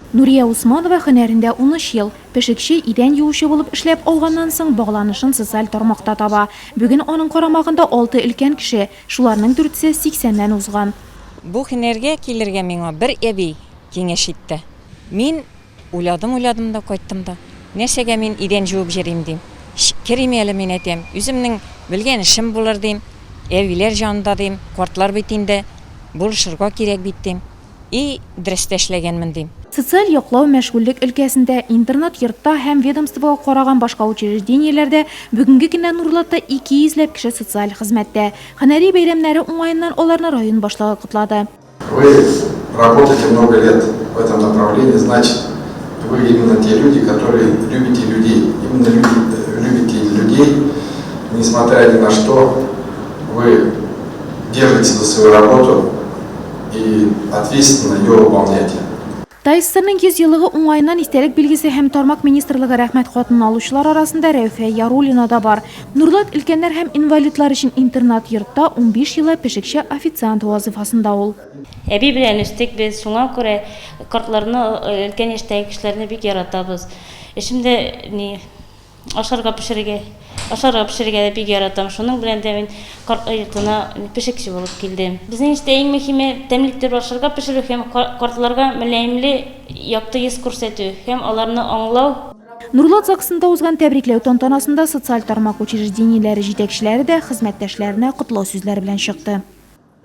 Нурия Усманова һөнәрендә 13 ел. Пешекче, идән юучы булып эшләп алганнан соң, багланышын социаль тармакта таба. Бүген аның карамагында алты өлкән кеше, шуларның дүртесе сиксәннән узган. Бу һөнәргә килергә миңа бер әби киңәш итте. Мин уйладым-уйладым да кайттым да. Нәрсәгә мин идән җуып җөрим, дим. Керим әле, мин әйтәм, үземнең белгән эшем булыр, дим. Әбиләр җанында, дим, картлар бит инде, булышырга кирәк бит, дим. И дөрес тә эшләгәнмен, дим. Социаль яклау, мәшгульлек өлкәсендә, интернат-йортта һәм ведомствога караган башка учреждениеләрдә бүгенге көндә Нурлатта 200 ләп кеше социаль хезмәттә. Һөнәри бәйрәмнәре уңаеннан аларны район башлыгы котлады. Вы работаете много лет в этом направлении, значит, вы именно те люди, которые любите людей, именно любите людей, несмотря ни на что, вы держите за свою работу и ответственно ее выполняете. ТАССРның 100 еллыгы уңаеннан истәлек билгесе һәм тармак министрлыгы Рәхмәт хатын алучылар арасында Рәүфә Яруллина да бар. Нурлат өлкәннәр һәм инвалидлар өчен интернат-йортта 15 еллап пешекче-официант вазыйфасында ул. Әби белән үстек без, шуңа күрә картларны, өлкән яшьтәге кешеләрне бик яратабыз. Эшем дә ни, Ашарга пешерергә, ашарга пешерергә дә бик яратам. Шуның белән дә мин картлар йортына пешекче булып килдем. Безнең эштә иң мөһиме тәмле итеп ашарга пешерү һәм картларга мөлаемле якты йөз күрсәтү һәм аларны аңлау. Нурлат ЗАГСында узган тәбрикләү тантанасында социаль тармак учреждениеләре җитәкчеләре дә хезмәттәшләренә котлау сүзләре белән чыкты.